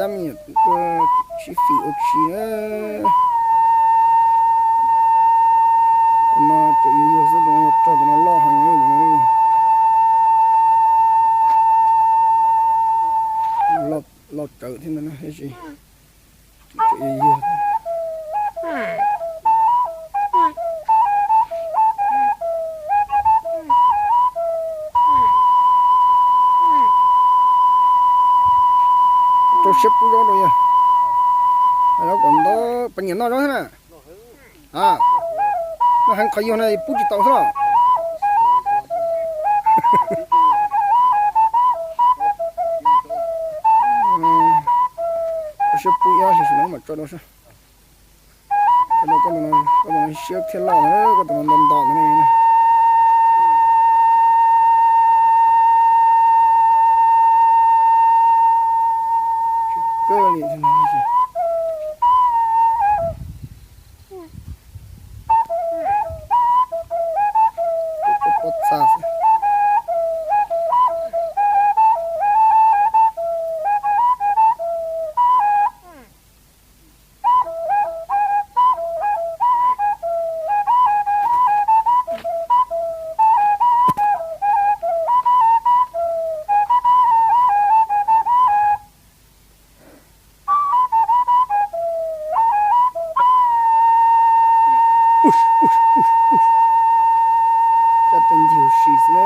Cab me nyuam tuaj sib fim ua si na. Tus no tseem yuag yuag xwb, tus no yog rog, tus no loj heev. Loj tsawv thiab ntag na, tab sis tseem yuag yuag. Rau siab pub zaub rau yawg. Zaub kom ntau, puas nyiam noj zaub thiab na? A, noj heev, qhov yuag no pub tsis tau xwb los. Rau siab pub ib ob hlis no mam tso rau seb. Koj tus no, koj tus no siab thiaj loj, koj tus no nto nto no. Tsis kawg li. Pob txha xwb. Cab tej ncig huv si xwb na.